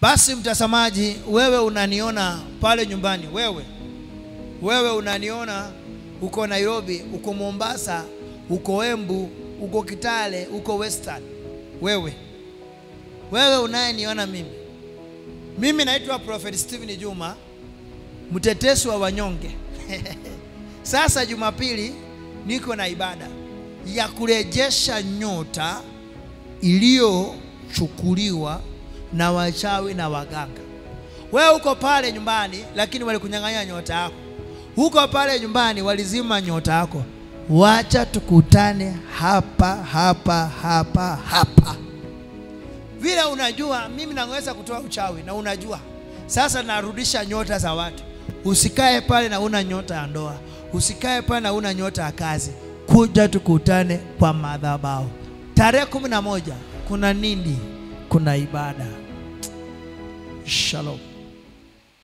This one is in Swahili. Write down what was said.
Basi mtazamaji, wewe unaniona pale nyumbani, wewe unaniona uko Nairobi, uko Mombasa, uko Embu, uko Kitale, uko Western. Wewe unayeniona mimi naitwa Prophet Steven Juma, mtetezi wa wanyonge. Sasa Jumapili niko na ibada ya kurejesha nyota iliyochukuliwa na wachawi na waganga. Wewe uko pale nyumbani lakini walikunyang'anya nyota yako. Uko pale nyumbani walizima nyota yako. Wacha tukutane hapa hapa hapa hapa. Vile unajua mimi naweza kutoa uchawi na unajua. Sasa narudisha nyota za watu. Usikae pale na una nyota ya ndoa. Usikae pale na una nyota ya kazi. Kuja tukutane kwa madhabahu. Tarehe 11 kuna nini? Kuna ibada. Shalom.